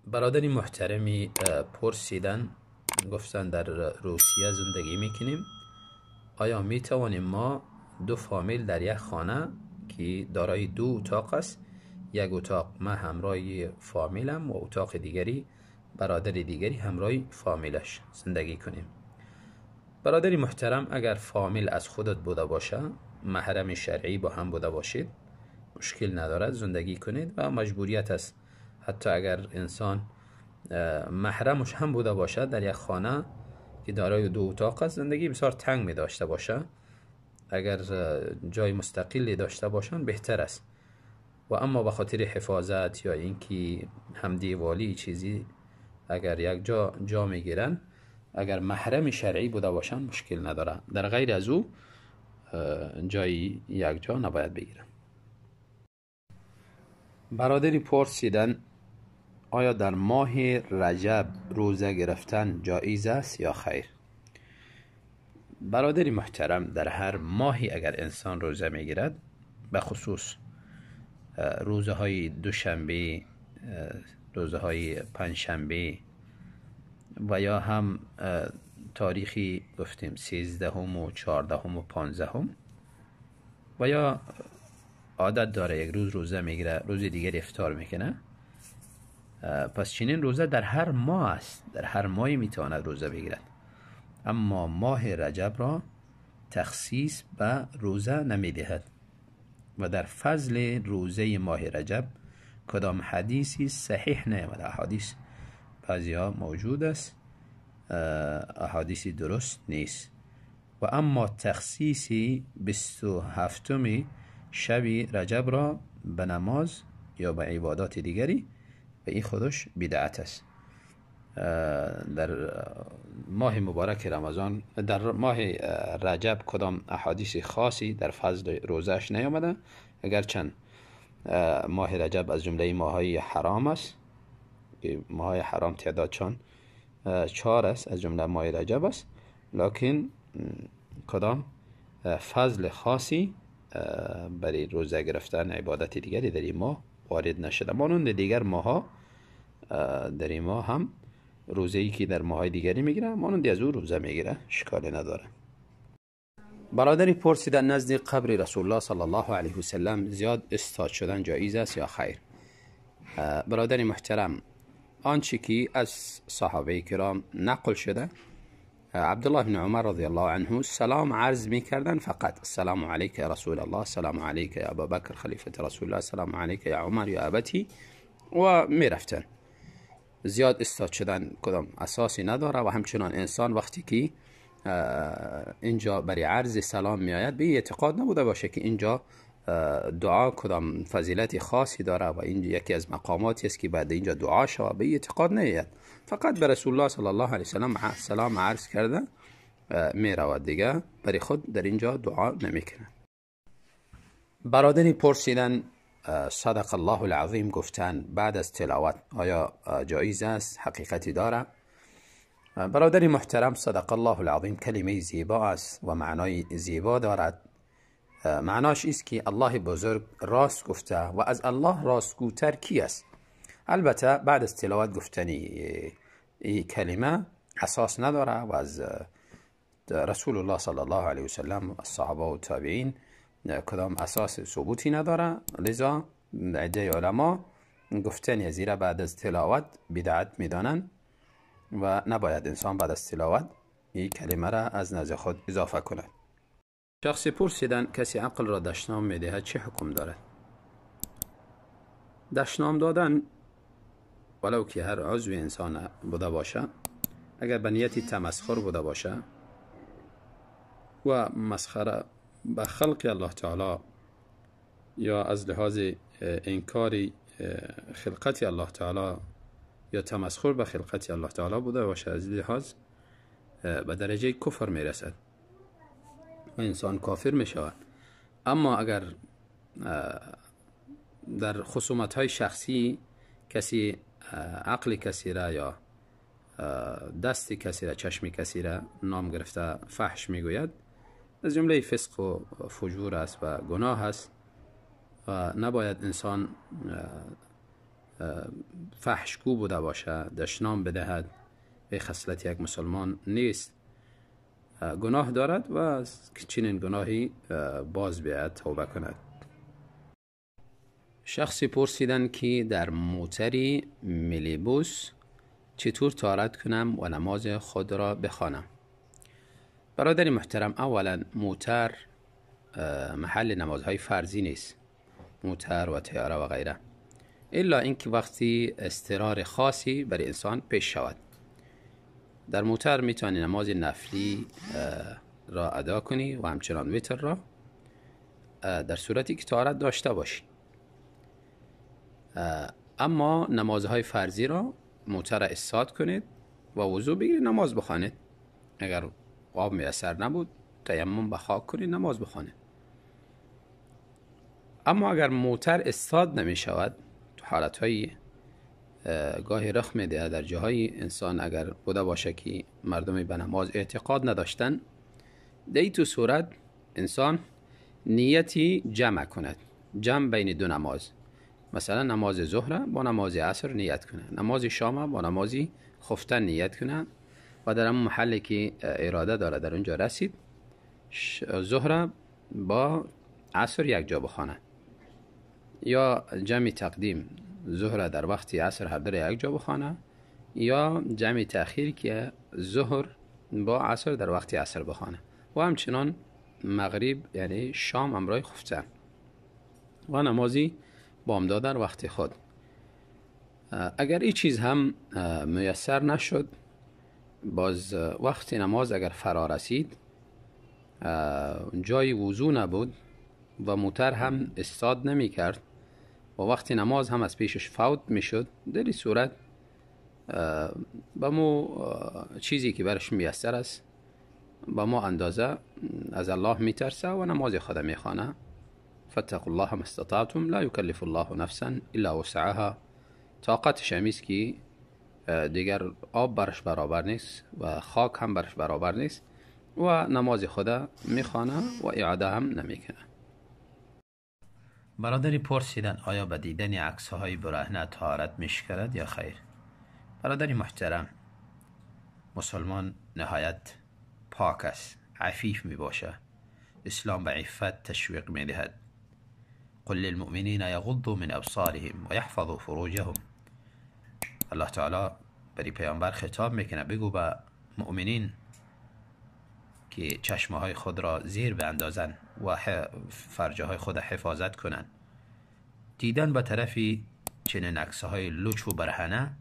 برادری محترمی پرسیدن، گفتن در روسیه زندگی میکنیم، آیا میتوانیم ما دو فامیل در یک خانه که دارای دو اتاق است، یک اتاق من همراه فامیلم و اتاق دیگری برادر دیگری همراه فامیلش زندگی کنیم؟ برادری محترم، اگر فامیل از خودت بوده باشه، محرم شرعی با هم بوده باشید، مشکل ندارد، زندگی کنید و مجبوریت است. حتی اگر انسان محرمش هم بوده باشد، در یک خانه که دارای دو اتاق است زندگی بسیار تنگ می داشته باشه، اگر جای مستقلی داشته باشن بهتر است. و اما به خاطر حفاظت یا اینکه همدیوالی چیزی اگر یک جا جا میگیرن، اگر محرم شرعی بوده باشن مشکل نداره، در غیر از او جای یک جا نباید بگیرن. برادری پرسیدن آیا در ماه رجب روزه گرفتن جایز است یا خیر؟ برادری محترم، در هر ماهی اگر انسان روزه میگیرد، به خصوص روزه های دوشنبه، روزه های پنجشنبه و یا هم تاریخی گفتیم 13 و 14 و 15 و یا عادت داره یک روز روزه میگیره، روز دیگر افطار میکنه، پس چنین روزه در هر ماه است، در هر ماهی میتواند روزه بگیرد. اما ماه رجب را تخصیص به روزه نمیدهد و در فضل روزه ماه رجب کدام حدیثی صحیح نیامده. احادیث بعضی ها موجود است، احادیثی درست نیست. و اما تخصیص 27 شب رجب را به نماز یا به عبادات دیگری به این خودش بدعت است. در ماه مبارک رمضان، در ماه رجب کدام احادیث خاصی در فضل روزش نیامده، اگرچند ماه رجب از جمله ماهای حرام است که ماهای حرام تعدادشان 4 است، از جمله ماه رجب است، لکن کدام فضل خاصی برای روزه گرفتن عبادت دیگری در این ماه وارد نشده. مانند دیگر ماها در این ماه هم روزه‌ای که در ماهای دیگری میگیره مانند از او روزه میگیره، اشکالی نداره. برادری پرسیدن نزد قبر رسول الله صلی الله علیه و سلم زیاد استاد شدن جایز است یا خیر؟ برادر محترم، آنچه که از صحابه کرام نقل شده، عبدالله بن عمر رضی الله عنه سلام عرض میکردن فقط، السلام علیک یا رسول الله، السلام علیک یا ابابکر خلیفه رسول الله، السلام علیک یا عمر یا ابتی، و میرفتن. زیاد استاد شدن کدام اساسی نداره و همچنان انسان وقتی که اینجا برای عرض سلام میآید به اعتقاد نبوده باشه که اینجا دعا کدام فضیلت خاصی داره و این یکی از مقاماتی است که بعد اینجا دعا شود، به اعتقاد نیاید، فقط به رسول الله صلی الله علیه و سلم سلام عرض کرده می رود دیگه، برای خود در اینجا دعا نمیکنه. برادری پرسیدن صدق الله العظیم گفتن بعد از تلاوت آیا جایز است، حقیقتی داره؟ برادر محترم، صدق الله العظیم کلمه زیبا است و معنای زیبا دارد. معناش است که الله بزرگ راست گفته و از الله راستگوتر کی است. البته بعد از تلاوت گفتن این کلمه اساس نداره و از رسول الله صلی الله علیه و سلم، الصحابه و تابعین کدام اساس ثبوتی نداره، لذا عده علما گفتن زیرا بعد از تلاوت بدعت میدانند و نباید انسان بعد از تلاوت این کلمه را از نزد خود اضافه کند. شخصی پرسیدن کسی عقل را دشنام میدهد چه حکم دارد؟ دشنام دادن ولو که هر عضو انسان بوده باشه، اگر به نیت تمسخر بوده باشه و مسخره به خلق الله تعالی یا از لحاظ انکار خلقت الله تعالی یا تمسخر به خلقت الله تعالی بوده باشه، از لحاظ به درجه کفر میرسد و انسان کافر میشود. اما اگر در خصومت های شخصی کسی عقل کسی را یا دست کسی را، چشم کسی را نام گرفته فحش میگوید، از جمله فسق و فجور است و گناه است و نباید انسان فحشگو بوده باشه، دشنام بدهد، به خصلت یک مسلمان نیست، گناه دارد و از چنین گناهی باز بیاید، توبه کند. شخصی پرسیدن که در موتری میلیبوس چطور طهارت کنم و نماز خود را بخوانم؟ برادر محترم، اولا موتر محل نمازهای فرضی نیست، موتر و طیاره و غیره، الا اینکه وقتی اضطرار خاصی برای انسان پیش شود. در موتر میتونی نماز نفلی را ادا کنی و همچنان وتر را، در صورتی که طهارت داشته باشی. اما نمازهای فرضی را موتر استاد کنید و وضو بگیرید، نماز بخوانید. اگر آب میسر نبود تیمم به خاک کنید، نماز بخوانید. اما اگر موتر استاد نمی شود، تو حالتهای گاهی رخ میده، در جاهای انسان اگر بوده باشه که مردمی به نماز اعتقاد نداشتن، در تو صورت انسان نیتی جمع کند، جمع بین دو نماز، مثلا نماز ظهر با نماز عصر نیت کنه، نماز شام با نماز خفتن نیت کنه و در همون محلی که اراده داره در اونجا رسید ظهر با عصر یک جا بخوانه، یا جمع تقدیم ظهر در وقت عصر هر در یک جا بخوانه، یا جمع تأخیر که ظهر با عصر در وقت عصر بخوانه، و همچنان مغرب یعنی شام امرای خفتن و نمازی بامداد در وقت خود. اگر این چیز هم میسر نشد، باز وقت نماز اگر فرا رسید، جای وضو نبود و موتر هم استاد نمی کرد و وقت نماز هم از پیشش فوت می شد، در این صورت به مو چیزی که برش میسر است با ما اندازه از الله می ترسه و نماز خود می خوانه. فاتقوا الله ما استطعتم لا يكلف الله نفسا الا وسعها. طاقتش همیست که دیگر آب برش برابر نیست و خاک هم برش برابر نیست و نماز خود میخوانه و اعاده هم نمیکنه. برادری پرسیدن آیا به دیدن عکس‌های برهنه طهارت میشکرد یا خیر؟ برادر محترم، مسلمان نهایت پاک است، عفیف میباشه. اسلام به عفت تشویق میدهد. قل للمؤمنین یغضوا من ابصارهم و یحفظوا فروجهم. الله تعالی برای پیامبر خطاب میکنه، بگو به مؤمنین که چشمه های خود را زیر باندازن و فرجه های خود حفاظت کنند. دیدن به طرفی چنین عکس های لچ و برهنه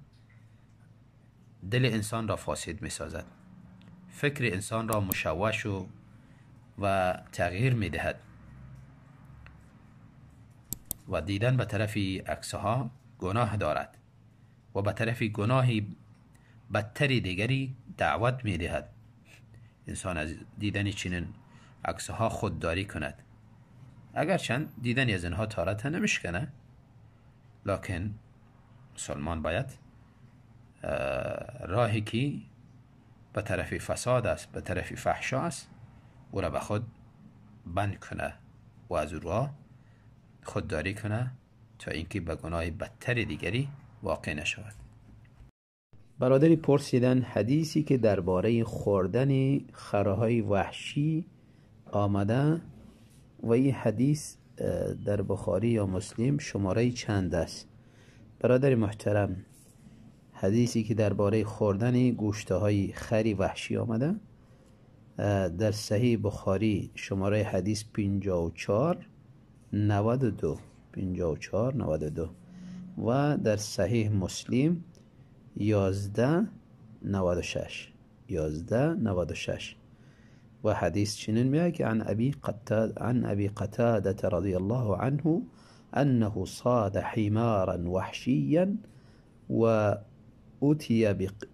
دل انسان را فاسد می سازد، فکر انسان را مشوش و تغییر می دهد. و دیدن به طرف عکس ها گناه دارد و به طرف گناهی بدتر دیگری دعوت می دهد. انسان از دیدن چنین عکس ها خودداری کند، اگرچند دیدن از اینها طهارت نمیشکنه، لکن مسلمان باید راهی که به طرف فساد است، به طرف فحشا است، او را به خود بند کنه و از او راه خودداری کنه تا اینکه به گناه بدتر دیگری واقع نشود. برادری پرسیدن حدیثی که درباره خوردن خرهای وحشی آمده و این حدیث در بخاری یا مسلم شماره چند است؟ برادر محترم، حدیثی که درباره خوردن گوشتهای خری وحشی آمده در صحیح بخاری شماره حدیث 54 92 54 92 و در صحیح مسلم 11 96 11 96. و حدیث چنین میاد که عن ابی قتاده رضی الله عنه انه صاد حمارا وحشیا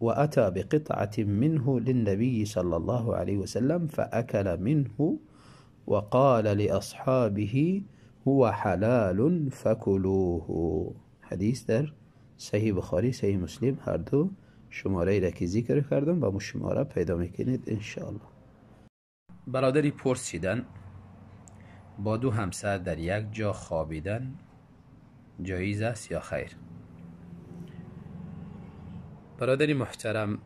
وأتى بقطعة منه للنبي صلى الله عليه وسلم فأكل منه وقال لأصحابه هو حلال فكلوه. حدیث در صحیح بخاری، صحیح مسلم هر دو شماره را که ذکر کردم با شماره پیدا میکنید انشاءالله. برادری پرسیدن با دو همسر در یک جا خوابیدن جایز است یا خیر؟ برادر محترم،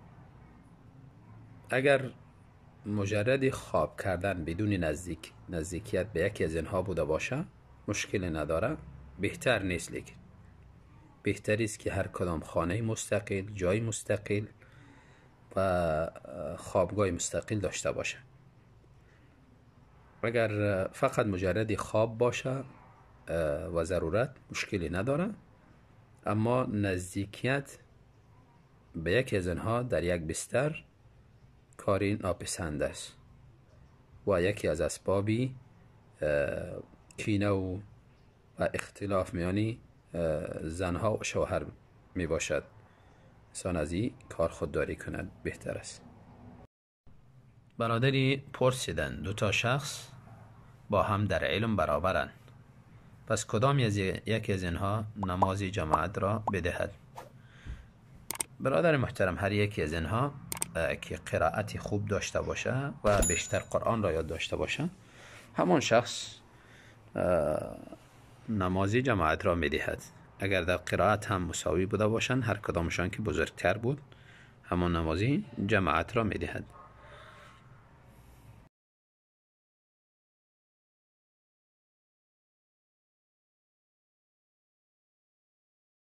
اگر مجرد خواب کردن بدون نزدیکیت به یکی از اینها بوده باشه مشکل نداره، بهتر نیست. لیکن بهتر است که هر کدام خانه مستقل، جای مستقل و خوابگاه مستقل داشته باشه. اگر فقط مجرد خواب باشه و ضرورت، مشکلی نداره، اما نزدیکیت به یکی از اینها در یک بستر کاری ناپسند است و یکی از اسبابی کینه و اختلاف میانی زنها و شوهر می باشد. انسان از این کار خودداری کند بهتر است. برادری پرسیدن دو تا شخص با هم در علم برابرند، پس کدام یکی از اینها نماز جماعت را بدهد؟ برادر محترم، هر یکی از اینها که قرائت خوب داشته باشه و بیشتر قرآن را یاد داشته باشه، همان شخص نماز جماعت را میدهد. اگر در قرائت هم مساوی بوده باشند، هر کدامشان که بزرگتر بود همان نمازی جماعت را میدهد.